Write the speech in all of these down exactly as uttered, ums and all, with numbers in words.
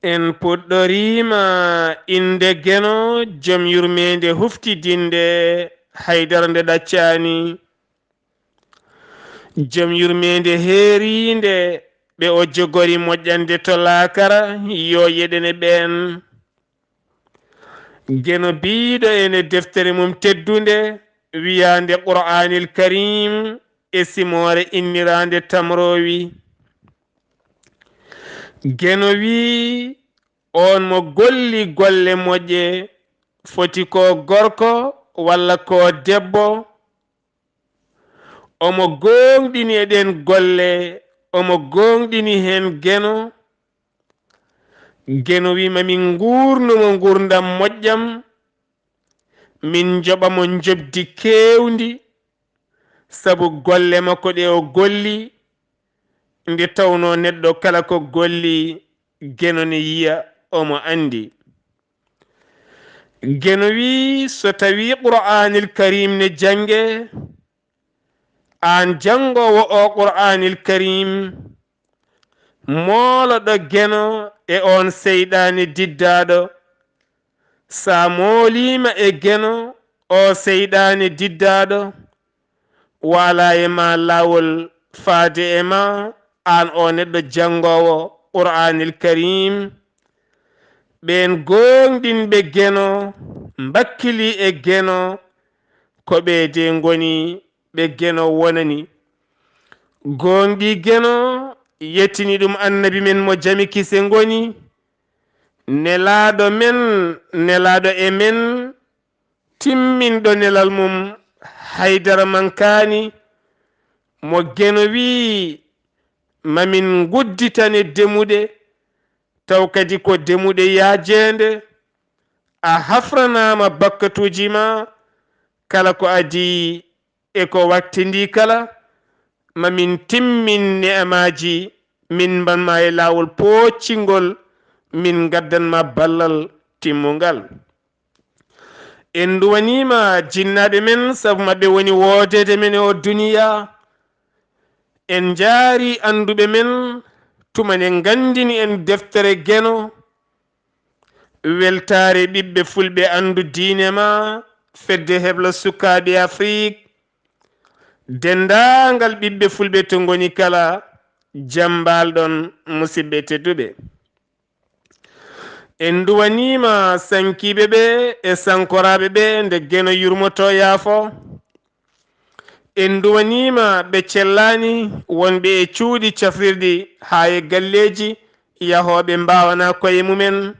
En puɗɗoriima innde Geno, jom yurmeende huftidinde, haydara nde ɗaccaani. Jom yurmeende heeriinde, ɓe o jogori moƴƴande to laakara, yo yeɗen e ɓeen. Geno biiɗo en e deftere mum teddunde, wiyaande Qur'aanil Kariim e simoore inniraande Tamroowi. Geno wii, oon mo golli golle moƴƴe, foti ko gorko walla ko debbo, omo gooŋɗini e ɗeen golle, omo gooŋɗini heen Geno. Geno wii, ma min nguurnu mo nguurndam moƴƴam, min njoɓa mo njoɓdi keewndi, sabu golle makko ɗe o golli, nde tawnoo neɗɗo kala ko golli, Geno ne yiya, omo anndi. Geno wii, so tawii Qur'aanil Kariim ne jannge, aan janngoowo o Qur'aanil Kariim, mooloɗo Geno e oon seyɗaane diddaaɗo. Sa mooliima e Geno, o seyɗaane diddaaɗo, waalaa e ma laawol faade e ma, aan o neɗɗo janngoowo Qur'aanil Kariim. Ɓeen gooŋɗinɓe Geno, mbakkilii e Geno, ko ɓe de ngoni ɓe Geno wonani. Gooŋɗii Geno, yettini ɗum Annabi men mo jam e kise ngoni, nelaaɗo men, nelaaɗo e men, timminɗo nelal mum, haydara mankaani, mo Geno wii, ma min ngudditane demuɗe, taw kadi ko demuɗe yaajeende, a hafranaama bakkatuuji ma, kala ko adii e ko wattindii kala, ma min timmin ne'amaaji, min mban ma e laawol pooccingol, min ngaddan ma ballal timmungal. En nduwaniima jinnaaɓe men, sabu maɓɓe woni woodeede men e o duniya. En njaari annduɓe men, tuma nde nganndini en deftere Geno. Weltaare ɓiɓɓe fulɓe anndu diine ma, fedde heblo sukaaɓe Afrik, denndaangal ɓiɓɓe fulɓe to ngoni kala, jam mbaal-ɗon, musidɓe tedduɓe. En nduwaniima sankiiɓe ɓe e sankoraaɓe ɓe nde Geno yurmoto yaafo. En nduwaniima ɓe cellaani wonɓe e cuuɗi cafrirɗi haa e galleeji, yahooɓe mbaawanaa koye mumen.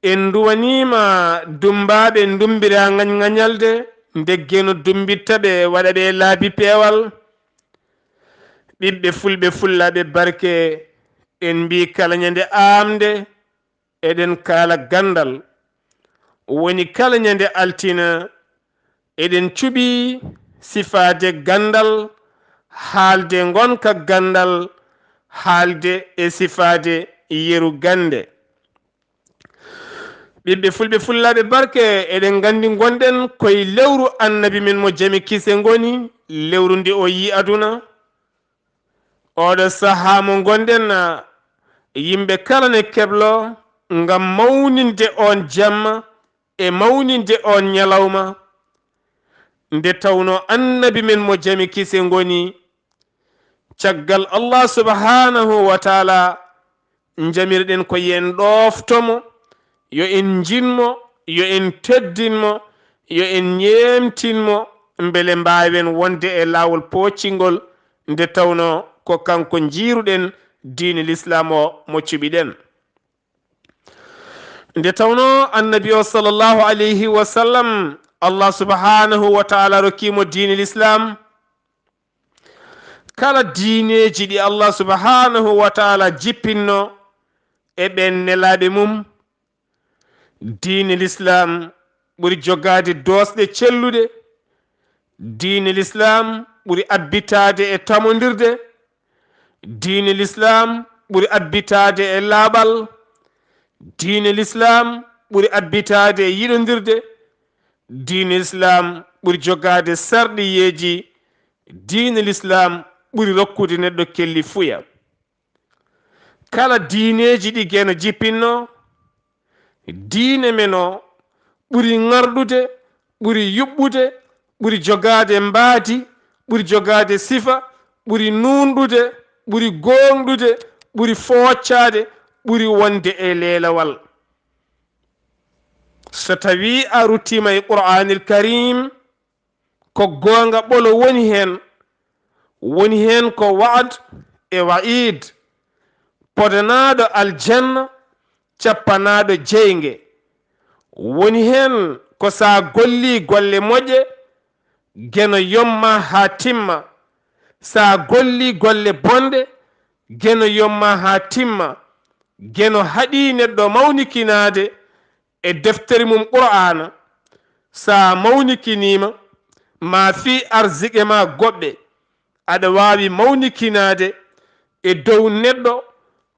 En nduwaniima dummbaaɓe ndumbira ngañ-ngañalde nde Geno dummbitta ɓe, waɗa ɓe laabi peewal. Ɓiɓɓe fulɓe fullaaɓe barke, en mbii kala ñande aamnde eɗen kaala ganndal. Woni kala ñande altina eɗen cuɓii sifaade ganndal, haalde ngonka ganndal, haalde e sifaade yeru gannde. Ɓiɓɓe fulɓe fullaaɓe barke, eɗen nganndi ngonɗen koye lewru Annabi men mo jam e kise ngoni, lewru ndi o yii aduna. Oɗo sahaa mo ngonɗen, yimɓe kala ne keblo ngam mawninde oon jamma e mawninde oon ñalawma. Nde tawnoo Annabi men mo jam e kise ngoni, caggal Allah subhaanahu wa taala, njamirɗen ko yo en ɗoofto mo, yo en njin mo, yo en teddin mo, yo en ñeemtin mo, mbele mbaawen wonde e laawol pooccingol, nde tawnoo ko kanko njiiruɗen diine Lislaam o mo cuɓiɗen. Nde tawnoo Annabi o sallallahu alayhi wa sallam, Allah subhaanahu wa taala rokkii mo diine Lislaam. Kala diineeji ɗi Allah subhaanahu wa taala jippinno e ɓeen nelaaɓe mum, diine Lislaam ɓuri jogaade doosɗe celluɗe. Diine Lislaam ɓuri abbitaade e tamondirde. Diine Lislaam ɓuri abbitaade e laaɓal. Diine Lislaam ɓuri abbitaade e yiɗondirde. Diine Lislaam ɓuri jogaade sarɗiyeeji. Diine Lislaam ɓuri rokkude neɗɗo kellifuya. Kala diineeji ɗi Geno jippinno, diine men o ɓuri ŋarɗude, ɓuri yuɓɓude, ɓuri jogaade mbaadi, ɓuri jogaade sifa, ɓuri nuunɗude, ɓuri gooŋɗude, ɓuri fooccaade, ɓuri wonde e leelawal. So tawii a ruttiima e Qur'aanil Kariim, ko goonga ɓolo woni heen. Woni heen ko wa'd e wa'iid, podanaaɗo aljanna, cappanaaɗo jeynge. Woni heen ko so a gollii golle moƴƴe, Geno yom maa haa timma. So a gollii golle bonɗe, Geno yom maa haa timma. Geno haɗii neɗɗo mawnikinaade e deftere mum Qur'aana. So a mawnikiniima, maa fii arsiqe maa goɗɗe, aɗa waawi mawnikinaade e dow neɗɗo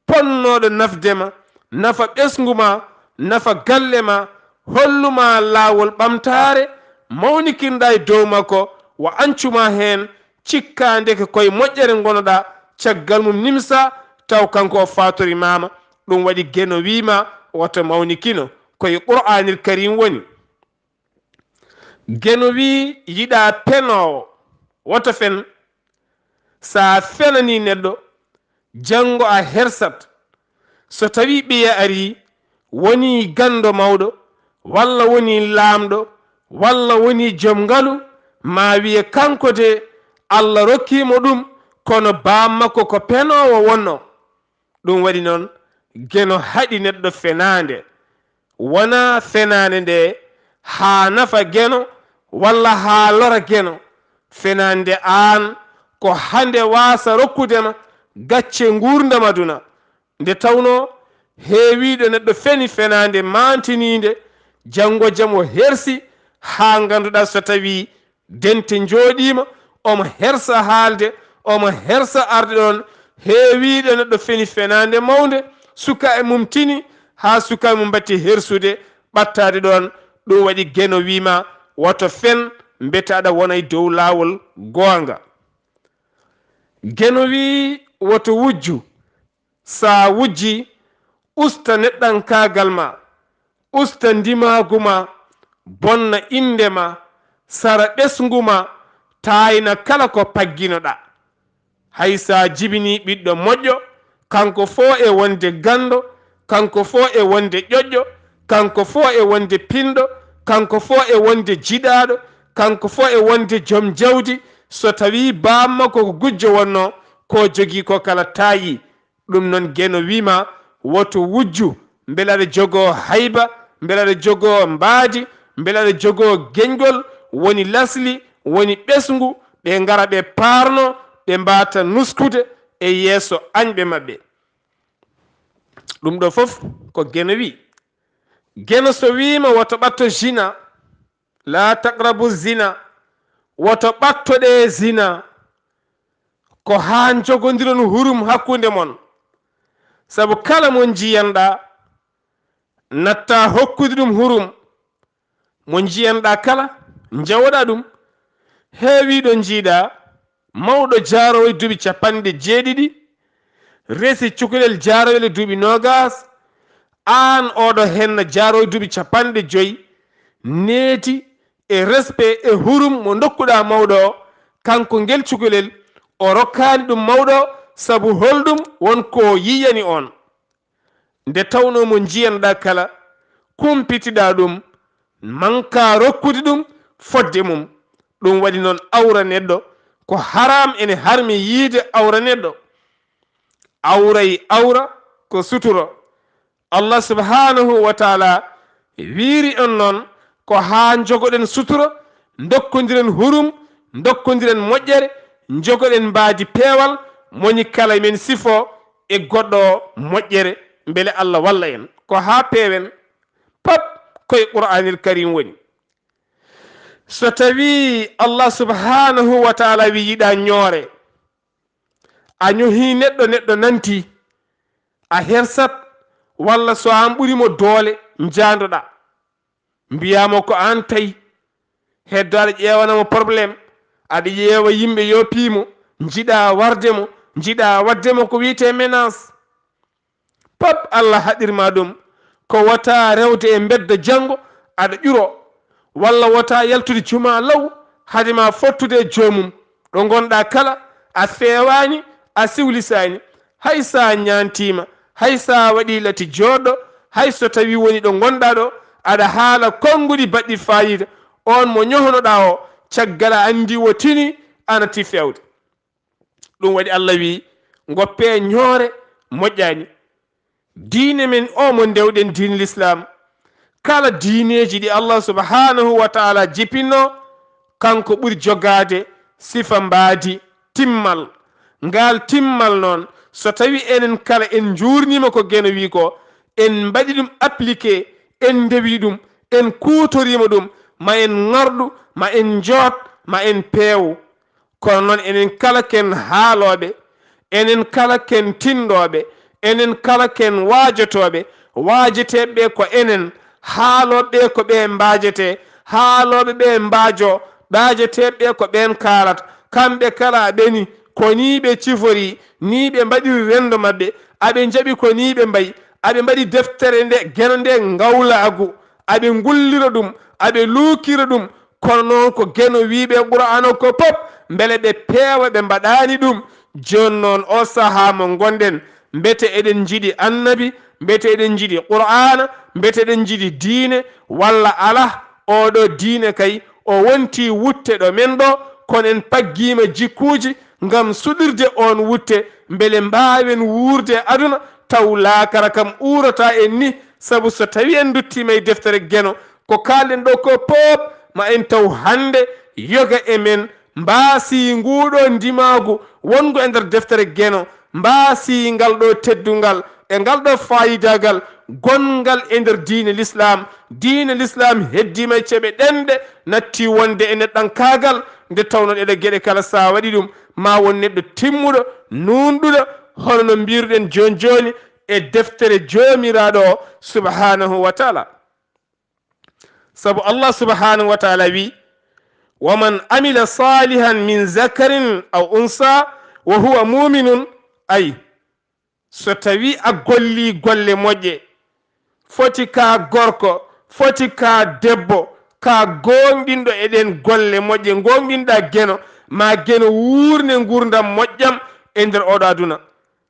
ponnooɗo nafde ma, nafa ɓesngu ma, nafa galle ma, hollu ma laawol ɓamtaare, mawnikinɗa e dow makko, wa ancu ma heen, cikkaande ko koye moƴƴere ngonoɗa, caggal mum nimsa, taw kanko o faatorii ma. Ɗum waɗi Geno wii ma, woto mawnikino, ko e Qur'aanil Kariim woni. Geno wii, yiɗaa penoowo, woto fen. So a fenanii neɗɗo, janngo a hersat. So tawii ɓiya arii, wonii ganndo mawɗo, walla wonii laamɗo, walla wonii jom ngalu, maa wiye kanko de, Alla rokkii mo ɗum, kono baam makko ko penoowo wonnoo. Ɗum waɗi noon, Geno haɗi neɗɗo fenaande. Wonaa fenaande nde haa nafa Geno walla haa lora Geno. Fenaande aan ko hande waasa rokkude ma gacce nguurndam aduna. Nde tawnoo heewiiɗo neɗɗo feni fenaande maantiniinde, janngo jam o hersi haa ngannduɗaa so tawii dente njooɗiima, omo hersa haalde, omo hersa arde ɗoon. Heewiiɗo neɗɗo feni fenaande mawnde, sukaaɓe mum tini, haa sukaaɓe mum mbatti hersude, ɓattaade ɗoon. Ɗum waɗi Geno wii ma, woto fen, mbete aɗa wona e dow laawol goonga. Geno wii, woto wujju. So a wujjii, usta neɗɗankaagal ma, usta ndimaagu ma, bonna innde ma, sara ɓesngu ma, taayna kala ko pagginoɗaa. Hay so a jibinii ɓiɗɗo moƴƴo, kanko fof e wonde ganndo, kanko fof e wonde ƴoƴƴo, kanko fof e wonde pinɗo, kanko fof e wonde jiɗaaɗo, kanko fof e wonde jom jawdi, so tawii baam makko ko gujjo wonnoo, ko jogii ko kala taayii. Ɗum noon Geno wii ma, woto wujju, mbele aɗa jogoo hayba, mbele aɗa jogoo mbaadi, mbele aɗa jogoo geñgol, woni lasli, woni ɓesngu, ɓe ngara ɓe paarno, ɓe mbaata nuskude e yeeso añɓe maɓɓe. Ɗum ɗo fof ko Geno wii. Geno so wii ma, woto ɓatto zina, laa taqrabu zina, woto ɓattoɗee zina, ko haa njogondiron hurum hakkunde mon. Sabu kala mo njiyanɗaa, natta hokkude ɗum hurum. Mo njiyanɗaa kala, njawoɗaa ɗum. Heewiiɗo njiiɗaa, mawɗo jaaroowo e duuɓi capanɗe jeeɗiɗi, resi cukalel jaarowel e duuɓi noogaas, aan oɗo henna jaaroowo e duuɓi capanɗe joy, neeti e respect e hurum mo ndokkuɗaa mawɗo o, kanko ngel cukalel, o rokkaani ɗum mawɗo o, sabu holɗum? Won ko o yiyani oon. Nde tawnoo mo njiyanɗaa kala, kumpitiɗaa ɗum, mankaa rokkude ɗum fodde mum. Ɗum waɗi noon awra neɗɗo, ko haraam, ene harmi yiide awra neɗɗo. Awra e awra ko suturo. Allah subhanahu wa taala wiiri en noon ko haa njogoɗen suturo, ndokkondiren hurum, ndokkondiren moƴƴere, njogoɗen mbaadi peewal, moni kala men sifo e goɗɗo moƴƴere, mbele Allah walla en. Ko haa peewen, pap ko e Qur'aanil Kariim woni. So tawii Allah subhanahu wa taala wi yiɗaa ñoore, a ñohii neɗɗo, neɗɗo nantii, a hersat, walla so aan ɓuri mo doole, njaandoɗaa. Mbiyaa mo ko aan tawi. Heddo aɗa ƴeewana mo problème, aɗa ƴeewa yimɓe yoppii mo, njiɗaa warde mo, njiɗaa waɗde mo ko wiyetee menace. Pap Allah haɗirma ɗum. Ko wota rewde e mbedda janngo aɗa ƴuro, walla wota yaltude juma law hade ma fottude e joomum. Ɗo ngonɗa kala, a feewaani, a siwlisaani. Hay sa ñaantiima, hay sa waɗi lati jooɗɗo, hay so tawi woni ɗo ngonɗa ɗo, aɗa haala konnguɗi baɗɗi faayiida, on mo ñohnoɗa o, caggal a anndi o tini, ana ti feewde. Ɗum waɗi Allah wi, ngoppe ñoore moƴƴaani. Diine men o mo ndewɗen, diine Lislaam, kala diineeji ɗi Allah subhanahu wa taala jipinno, kanko ɓuri jogaade sifa mbaadi, timmal. Ngal timmal noon, so tawi enen kala en njuurnima ko Geno wi ko, en mbaɗi ɗum appliqué, en ndewi ɗum, en kuutorima ɗum, ma en ŋarɗu, ma en njoot, ma en peew. Kono noon, enen kala ken haalooɓe, enen kala ken tinndooɓe, enen kala ken waajotooɓe. Waajeteeɓe ɓe ko enen, haalooɓe ɓe ko ɓe mbaajete, haalooɓe ɓe mbaajo, ɓaajeteeɓe ɓe ko ɓen kaalata. Kamɓe kala aɓe ni, ko ni ɓe cifori, ni ɓe mbaɗiri renndo maɓɓe, aɓe njaɓi ko ni ɓe mbayi, aɓe mbaɗi deftere nde, Geno nde ngawlaagu, aɓe ngullira ɗum, aɓe luukira ɗum. Kono noon, ko Geno wiiɓe Qur'aana ko pop, mbele ɓe peewa, ɓe mbaɗaani ɗum. Jooni noon, o sahaa mo ngonɗen, mbete eɗen njiɗi Annabi, mbete eɗen njiɗi Qur'aana, mbete eɗen njiɗi diine, walla alaa, oɗo diine kay, o wonti wutte ɗo men ɗo, kono en paggiima jikkuuji ngam suɗirde oon wutte, mbele mbaawen wuurde e aduna, taw laakara kam uurata en ni. Sabu so tawi en nduttiima e deftere Geno, ko kaalɗen ɗo ko pop, ma en taw hannde yoga e men mbaasi nguuɗo ndimaagu wonngu e nder deftere Geno, mbaasi ngal ɗo teddungal e ngal ɗo faayidagal gonngal e nder diine Lislaam. Diine Lislaam heddiima e ceɓe ɗenɗe, natti wonde e neɗɗankaagal, nde tawno ɗeɗe geɗe kala, sa waɗi ɗum, ma won neɗɗo timmuɗo, nuunɗuɗo, hono no mbiruɗen jooni jooni e deftere Joomiraaɗo o, subhanahu wa taala. Sabu Allah subhanahu wa taala wi, "Wa man amila salihan min zakarin aw unsa wa huwa muminun." Ay, so tawi a golli golle moƴƴe, foti ka gorko, foti ka debbo, ka gooŋɗinɗo e ɗen golle moƴƴe, gooŋɗinɗa Geno, ma Geno wuurne nguurndam moƴƴam e nder oɗo aduna.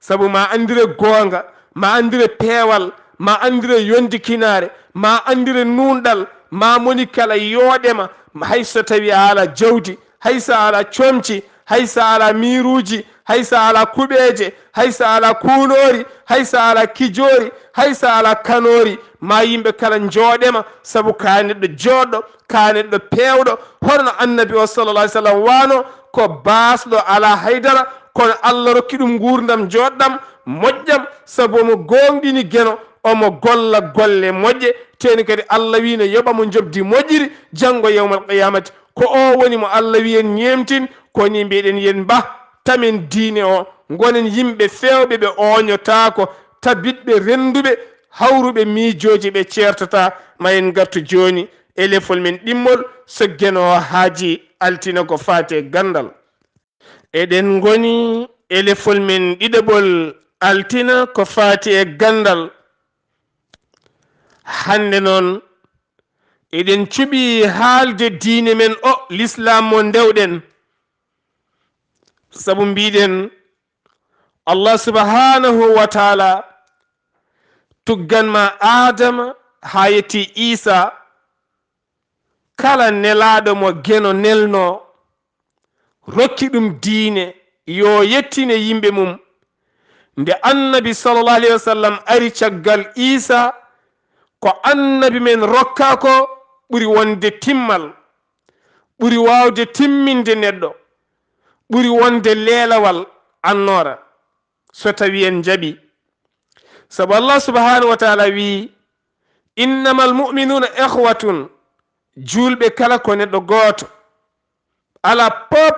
Sabu ma anndire goonga, ma anndire peewal, ma anndire yondikinaare, ma anndire nuunɗal, ma moni kala yooɗema, hay so tawi a ala jawdi, hay so a ala comci, hay so a ala miiruuji, hay so a ala kuɓeeje, hay so a ala kuunoori, hay so a ala kijoori, hay so a ala kanoori, ma yimɓe kala njooɗema, sabu ka neɗɗo jooɗɗo, ka neɗɗo peewɗo, hono no Annabi o, sallallahu alaihi wasallam, wano, ko baasɗo, ala haydara, kono Allah rokki ɗum nguurndam jooɗɗam, moƴƴam, sabu omo gooŋɗini Geno, omo golla golle moƴƴe, teni kadi Allah wi no yoɓa mo njoɓdi moƴƴiri janngo yawmal qiyamati. Ko o woni mo Allah wi en ñeemtin, ko ni mbiɗen yen mbah, tamen diine o, ngonen yimɓe feewɓe ɓe ooñotaako, tabitɓe rennduɓe, hawruɓe miijooji ɓe ceertata. Ma en ngartu jooni e lefol men ɗimmol, so Geno o haaji altine ko faati e ganndal. Eɗen ngoni e lefol men ɗiɗaɓol altine ko faati e ganndal. Hannde noon, eɗen cuɓi haalde diine men o, Lislaam mo ndewɗen. Sabu mbiɗen, Allah subhanahu wa taala tuggan ma Aadama haa yetti Iisa, kala nelaaɗo mo Geno nelno, rokki ɗum diine, yo yettine yimɓe mum. Nde Annabi sallallahu alaihi wasallam ari caggal Iisa, ko Annabi men rokka ko ɓuri wonde timmal, ɓuri waawde timminde neɗɗo, ɓuri wonde leelawal annoora, so tawi en njaɓi. Sabu Allah subhanahu wa taala wi, "Innamal mu'minuna ikhwatun," juulɓe kala ko neɗɗo gooto. Ala pop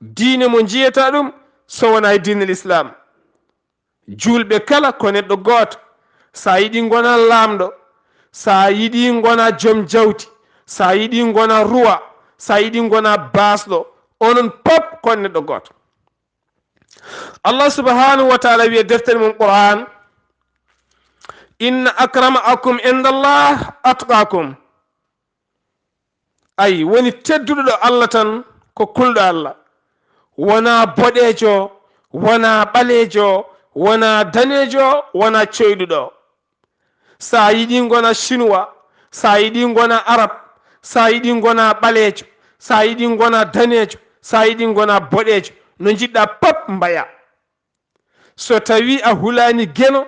diine mo njiyata ɗum so wona e diine Lislaam. Juulɓe kala ko neɗɗo gooto. Sa yiɗi ngona laamɗo, sa yiɗi ngona joom jawdi, sa yiɗi ngona ruwa, sa yiɗi ngona baasɗo, onon pop ko neɗɗo gooto. Allah subhanahu wa taala wiya deftere mum Qur'an, "Inna akramakum indallah atqakum." Ay, woni tedduɗo ɗo Allah tan ko kulɗo Allah. Wonaa boɗeejo, wonaa ɓaleejo, wonaa daneejo, wonaa coyɗuɗo. So a yiɗi ngona Chinois, so a yiɗi ngona Arab, so a yiɗi ngona ɓaleejo, so a yiɗi ngona daneejo, so a yiɗi ngona boɗeejo, no njiɗɗa pop mbaya. So tawi a hulaani geno,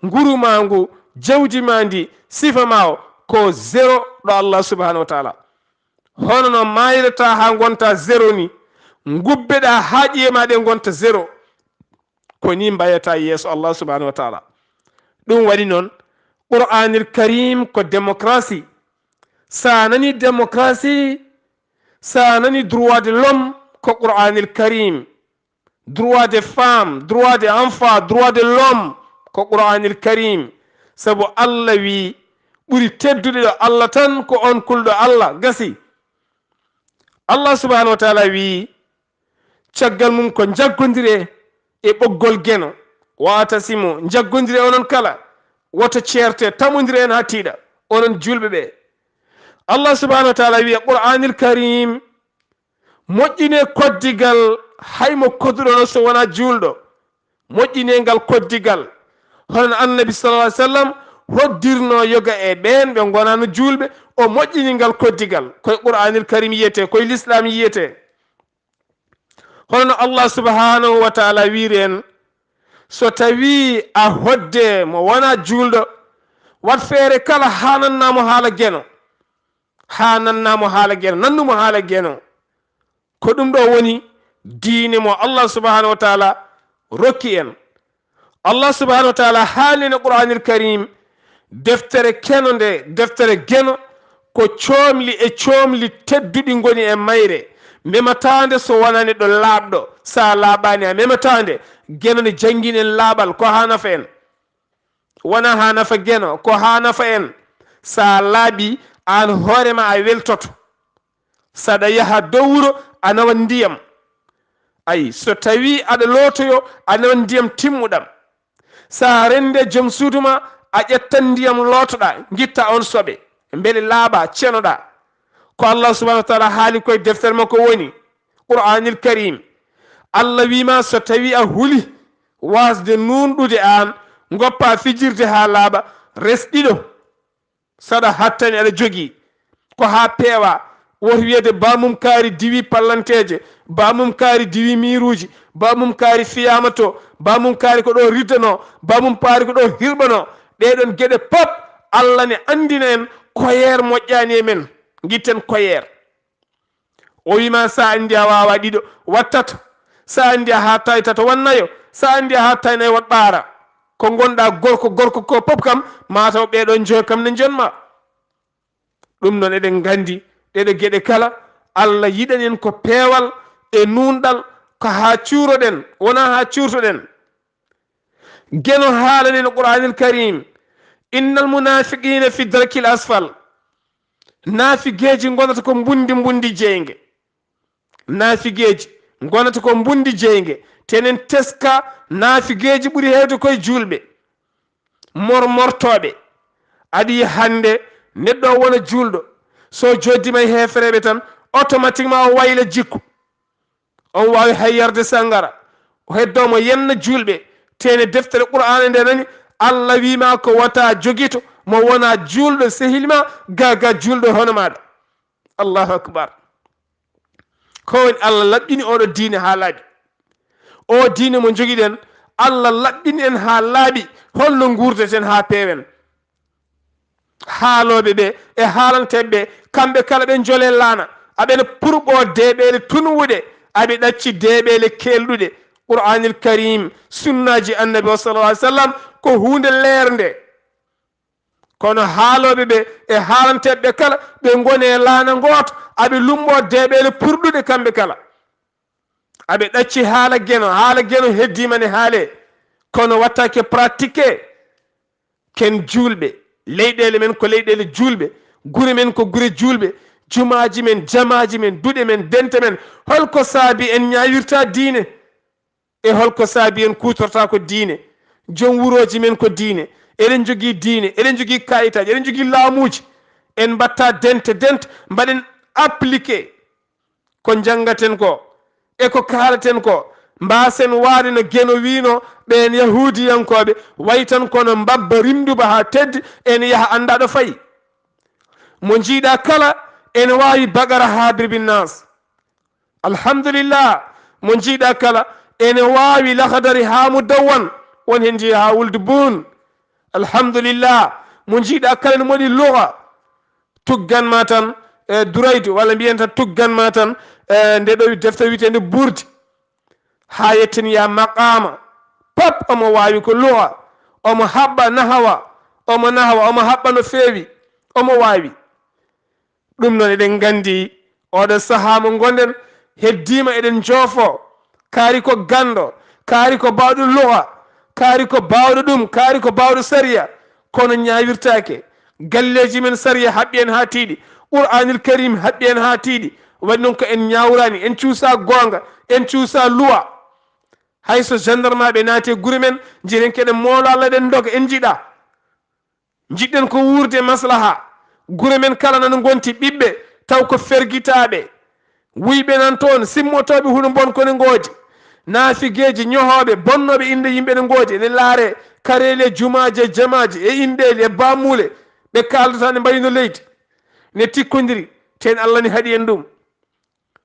nguru ma ngu, jawdi ma ndi, sifa ma o, ko zéro ɗo Allah subhanahu wa taala. Hono no maayirata haa ngonta zéro ni, ngubbeɗa haa ƴiye ma ɗe ngonta zéro. Ko ni mbayata yeeso Allah subhanahu wa taala. Ɗum waɗi noon, Qur'anil Karim ko démocratie. Sa nani démocratie, sa nani droit de l'homme, ko Qur'anil Karim. Droit de femme, droit de enfant, droit de l'homme, ko Qur'anil Karim. Sabu Allah wi, ɓuri teddude ɗo Allah tan ko on kulɗo Allah. Gasi. Allah subhanahu wa taala wi, caggal mum ko njaggondire e ɓoggol geno. "Wa atasimu", njaggondire onon kala, "woto ceerte", tamondire en haa tiiɗa, onon juulɓe ɓe. Allah subhanahu wa taala wi e Qur'anil Karim, "Moƴƴine koddigal, hay mo koduɗono so wonaa juulɗo. Moƴƴine ngal koddigal." Hono Annabi sallallahu alaihi wasallam hoddirno yoga e ɓeen ɓe ngonaano juulɓe, o moƴƴini ngal koddigal. Koye Qur'anil Karim yiyete, koye Lislaam yiyete. Hono no Allah subhanahu wa taala wiiri en, so tawi a hodde mo wonaa juulɗo, wat feere kala haa nanna mo haala geno. Haa nanna mo haala geno, nannu mo haala geno. Ko ɗum ɗo woni diine mo Allah subhanahu wa taala rokki en. Allah subhanahu wa taala haali en e Qur'anil Karim, deftere keno nde, deftere geno, ko coomli e coomli tedduɗi ngoni e mayre. Memataande so wonaa neɗɗo laaɓɗo, sa laaɓaani a memataande, geno ne janngin en laaɓal, ko haa nafa en. Wonaa haa nafa geno, ko haa nafa en. Sa laaɓi, aan hoore ma a weltoto. Saɗa yaha dow wuro, a nawan ndiyam. Ay, so tawi aɗa lootoyo, a nawan ndiyam timmuɗam. Sa rende joom suudu ma, a ƴettan ndiyam lootoɗa, ngitta on soɓe. Mbele laaɓa, cenoɗa. Ko Allah subhanahu wa taala haali koye deftere makko woni, Qur'anil Karim. Allah wiima so tawi a huli wasde nuunɗude aan, ngoppa fijirde haa laaɓa, res ɗiɗo. Saɗa hattani aɗa jogii ko haa peewa, woto wiyeede bamum kaari diwi pallanteeje, bamum kaari diwi miiruuji, bamum kaari fiyaama to, bamum kaari ko ɗo riddanoo, bamum kaari ko ɗo hirɓanoo. Ɗee ɗoon geɗe pop, Allah ne anndina en koyeer moƴƴaani e men. Ngitten koyeer. O wiima sa anndi a waawa ɗiɗo, wat tato. Sa anndi a hattaay tato, wat nayo. Sa anndi a hattaay nayo, wat ɓaara. Ko ngonɗa gorko, gorko ko pop kam, mataw ɓee ɗoon njoyo kam ne njonma. Ɗum noon eɗen nganndi ɗeɗo geɗe kala, Allah yiɗani en ko peewal e nuunɗal, ko haa cuuroɗen, wonaa haa cuurtoɗen. Geno haalani no Qur'anil Karim, "Innal munafiqina fi darkil asfal." Naafigeeji ngonata ko mbundi mbundi jeynge. Naafigeeji ngonata ko mbundi jeynge. Tenen teska naafigeeji ɓuri heewde koye juulɓe. Mormortooɓe. Aɗa yiya hannde neɗɗo o wona juulɗo. So jooddima e heefereeɓe tan, automatiquement o wayla jikku. On waawi hay yarde sanngara. O heddoo mo yenna juulɓe. Tene deftere Qur'aana nde nani, Allah wiima ko wata jogito mo wona juulɗo sehil ma, ga ga juulɗo hono maɗa. Allahu akbar. Ko woni Allah laɓɓini oɗo diine haa laaɓi. O diine mo jogiɗen, Allah laɓɓini en haa laaɓi. Holno nguurdeten haa peewen? Haalooɓe ɓe e haalanteeɓe ɓe, kamɓe kala ɓe njole laana. Aɓe no purɓo deeɓeele tunwuɗe, aɓe ɗacci deeɓeele keelɗuɗe. Qur'aanil Kariim, sunnaaji Annabi o, sallallahu alaihi wasallam, ko huunde leernde. Kono haalooɓe ɓe e haalanteeɓe ɓe kala, ɓe ngoni e laana ngooto, aɓe lumbo deeɓeele purɗuɗe kamɓe kala. Aɓe ɗacci haala geno, haala geno heddiima ne haale, kono wattake pratiqué. Ken juulɓe, leyɗeele men ko leyɗeele juulɓe, gure men ko gure juulɓe, jumaaji men, jamaaji men, duɗe men, dente men, holko saabi en ñaawirta diine? E holko saabi en kuutorta ko diine? Joom wurooji men ko diine, Eɗen njogii diine, eɗen njogii kaayitaaji, eɗen njogii laamuuji. En mbaɗta dente dente, mbaɗen appliqué ko njanngaten ko e ko kaalaten ko. Mbaasen waade no Geno wiino ɓeen Yahuudiyankooɓe, way tan kono mbabba rimduba haa teddi, en yaha annda ɗo fayi. Mo njiiɗa kala ene waawi Baqara haa Birbi Naas. Alhamdulillah, mo njiiɗa kala ene waawi Laxdari haa Mudawwana, won heen njiya haa Wuldu Buun. Alhamdulillah, mo njiiɗa kala ene moɗi luga, tuggan ma tan e Duraydu, walla mbiyen tan tuggan ma tan e nde ɗo defte wiyeteende Burdi. Haa yettin ya maqaama, pap omo waawi ko luga, omo haɓɓa nahawa, omo nahawa, omo haɓɓa no feewi, omo waawi. Ɗum noon eɗen nganndi oɗo sahaa mo ngonɗen heddiima eɗen njoofo, kaari ko ganndo, kaari ko baawɗo luga, kaari ko baawɗo ɗum, kaari ko baawɗo sariya, kono ñaawirtaake. Galleeji men sariya haɓɓi en haa tiiɗi, Qur'aanil Kariim haɓɓi en haa tiiɗi. Waɗi noon ko en ñaawraani, en cuusa goonga, en cuusa luwa. Hay so gendarmaaɓe naati e gure men, njiɗen keɗen moolo Allah, eɗen ndoga, en njiɗa. Njiɗɗen ko wuurde maslaha. Gure men kala nana ngonti ɓiɓɓe, taw ko fergitaaɓe. Wuyɓe nan toon, simmotooɓe huɗo bon ko ne ngoodi. Naafigeeji, ñohooɓe, bonnooɓe innde yimɓe ne ngoodi. Ene laare kareeli e jumaaji e jamaaji e inɗeeli e baamuule. Ɓe kaaldata ne mbayi no leydi. Ne tikkondiri, teen Allah ne haɗi en ɗum.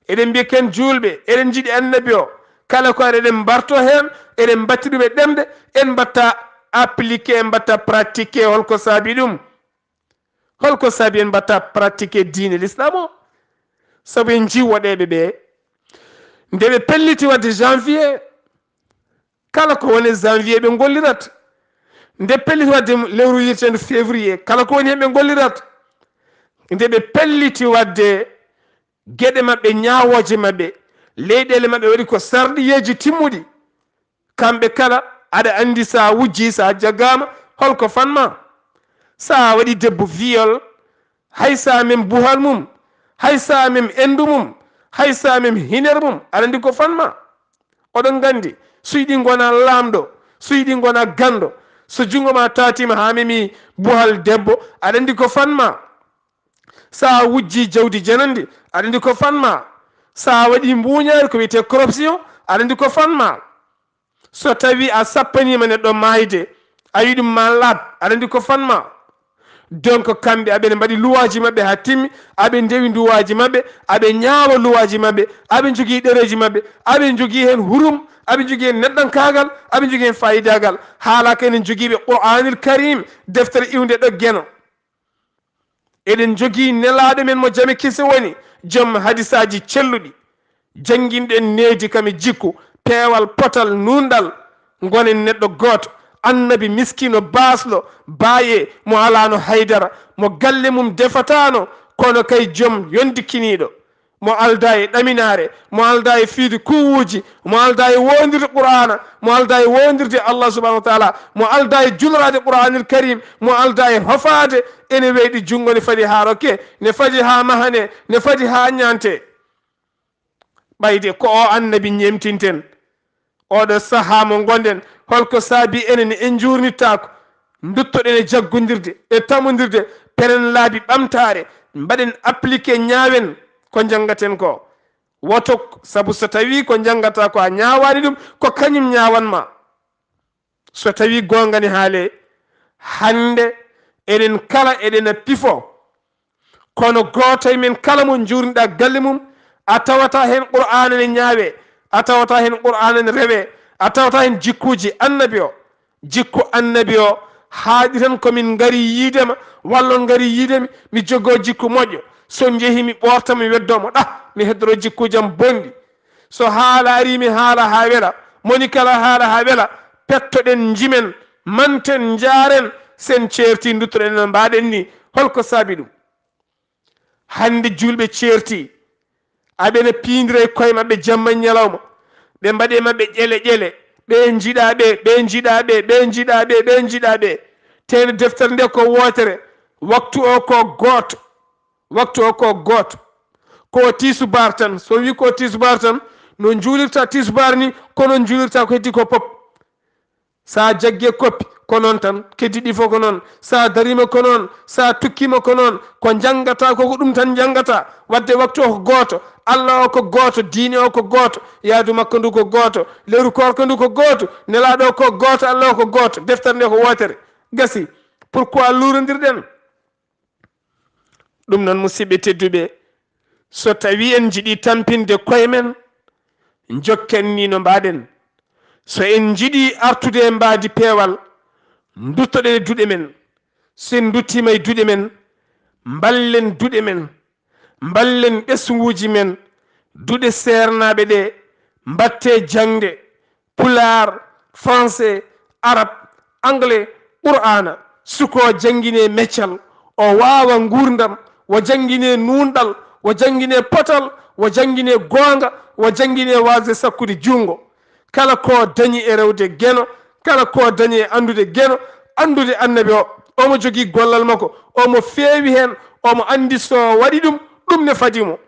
Eɗen mbiya ken juulɓe, eɗen njiɗi Annabi o. Kala ko ari eɗen mbarto heen, eɗen mbatti ɗum e ɗemɗe, en mbatta appliqué, en mbatta pratiqué. Holko saabi ɗum? Holko saabi en mbatta pratiqué diine l'islam o? Sabu en njii woɗeeɓe ɓe, nde ɓe pelliti waɗde janvier, kala ko woni janvier ɓe ngollirat. Nde pelliti waɗde lewru yiyeteendu février, kala ko woni heen ɓe ngollirat. Nde ɓe pelliti waɗde geɗe maɓɓe, ñaawooje maɓɓe, leyɗeele maɓɓe waɗi ko sarɗiyeeji timmuɗi. Kamɓe kala, aɗa anndi, so a wujji, so a jaggaama, holko fanma? So a waɗi debbo viol, hay so a mem buhal mum, hay so a mem enndu mum, hay so a mem hiner mum, aɗa anndi ko fanma? Oɗon nganndi, so yiɗi ngona laamɗo, so yiɗi ngona ganndo, so junngo ma taatiima haa memi buhal debbo, aɗa anndi ko fanma? So a wujji jawdi janandi, aɗa anndi ko fanma? So a waɗi mbuuñaari, ko wiyetee corruption, aɗa anndi ko fanma? So tawi a sappaniima neɗɗo maayde, a wiyi ɗum ma laaɓ, aɗa anndi ko fanma? Donc, kamɓe aɓe ne mbaɗi luwaaji maɓɓe haa timmi, aɓe ndewi luwaaji maɓɓe, aɓe ñaawa luwaaji maɓɓe, aɓe njogii ɗereeji maɓɓe, aɓe njogii heen hurum, aɓe njogii heen neɗɗankaagal, aɓe njogii heen faayidaagal. Haala ko enen jogiiɓe Qur'aanil Kariim, deftere iwnde ɗo Geno. Eɗen njogii nelaaɗo men mo jame kise woni, joom hadisaaji celluɗi. Jannginɗen needi kam e jikku, peewal, potal, nuunɗal. Ngonen neɗɗo gooto, annabi miskiino, baasɗo, baaye, mo alaano haydara, mo galle mum defataano, kono kay joom yonndi kiniiɗo. Mo aldaa e ɗaminaare, mo aldaa e fiyde kuuwuuji, mo aldaa e woondirde Qur'aana, mo aldaa e woondirde Allah subhanahu wa taala, mo aldaa e julraade Qur'aanil Kariim, mo aldaa e hofaade, ene weyɗi junngo, ne fadi haa rokke, ne fadi haa mahane, ne fadi haa ñaante. Ɓayde ko o annabi ñeemtinten. Oɗo sahaa mo ngonɗen, holko saabi enen en njuurnittaako? Nduttoɗen e jaggondirde, e tamondirde, peren laabi ɓamtaare, mbaɗen appliqué, ñaawen ko njanngaten ko. Woto, sabu so tawii ko njanngata ko a ñaawaani ɗum, ko kañum ñaawan ma. So tawii goonga ne haalee, hannde enen kala eɗen pifo. Kono gooto e men kala mo njuurniɗaa galle mum, a tawata heen Qur'aana ne ñaawee, a tawata heen Qur'aana ne rewee, a tawata heen jikkuuji Annabi o. Jikku Annabi o haaɗi tan ko min ngari yiide ma, walla on ngari yiide mi, mi jogoo jikku moƴƴo. So njehii mi ɓoorta, mi weddoo mo ɗah, mi heddoroo jikkuuji am bonɗi. So haala arii, mi haala haa wela, moni kala haala haa wela, pettoɗen, njimen, manten, njaaren, sen ceerti, nduttoɗen no mbaaɗen ni. Holko saabi ɗum? Hannde juulɓe ceerti, aɓe ne piindira e koye maɓɓe jamma e ñalawma. Ɓe mbaɗi e maɓɓe ƴele ƴele. Ɓe njiɗa ɓe, ɓe njiɗa ɓe, ɓe njiɗa ɓe, ɓe njiɗa ɓe. Tee ne deftere nde ko wootere, waktu o ko gooto, waktu o ko gooto. Ko tiisubaar tan. So wi ko tiisubaar tan, no njuulirta tiisubaar ni, ko noon njuulirta ko heddi ko pop. So a jaggii e koppi, Ko noon tan, keddi ɗi fof ko noon. So a dariima ko noon, so a tukkiima ko noon, ko njanngata ko, ko ɗum tan njanngata. Wadde waktu o ko gooto, Allah o ko gooto, diine o ko gooto, yaadu makko ndu ko gooto, lewru koorka ndu ko gooto, nelaaɗo o ko gooto, Allah o ko gooto, deftere nde ko wootere. Gasi, pourquoi luurondirɗen? Ɗum noon, musidɓe tedduɓe, so tawii en njiɗii tampinde koye men, njokken nii no mbaɗen. So en njiɗii artude e mbaadi peewal, nduttoɗen e duɗe men. So en nduttiima e duɗe men, mballen duɗe men, mballen ɓesnguuji men, duɗe seernaaɓe ɗe, mbaɗtee jaŋde, Pulaar, Français, Arab, Anglais, Qur'aana. Suka o janngine meccal, o waawa nguurndam, o janngine nuunɗal, o janngine potal, o janngine goonga, o janngine waasde sakkude junngo. Kala ko dañi e rewde Geno, kala ko dañi e anndude Geno, anndude Annabi o, omo jogii gollal makko, omo feewi heen, omo anndi so o waɗi ɗum, ɗum ne fadi mo.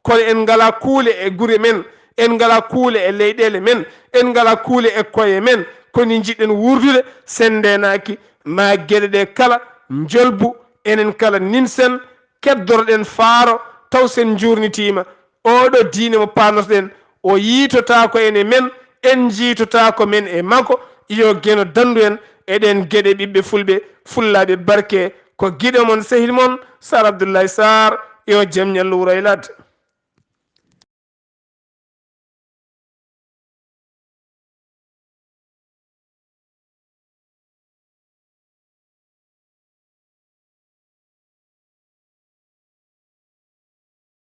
Kono en ngalaa kuule e gure men, en ngalaa kuule e leyɗeele men, en ngalaa kuule e koye men, ko ni njiɗɗen wuurdude, so en ndeenaaki, ma geɗe ɗe kala njolbu, enen kala nimsen, keddoroɗen faaro, taw so en njuurnitiima. Oɗo diine mo paanotoɗen, o yiitotaako en e men, en njiitotaako men e makko. Yo Geno danndu en e ɗeen geɗe, ɓiɓɓe fulɓe, fullaaɓe barke. Ko giɗo mon, sehil mon, Sar Abdoulaye Sarr. Yo jam ñallu wuro e ladde.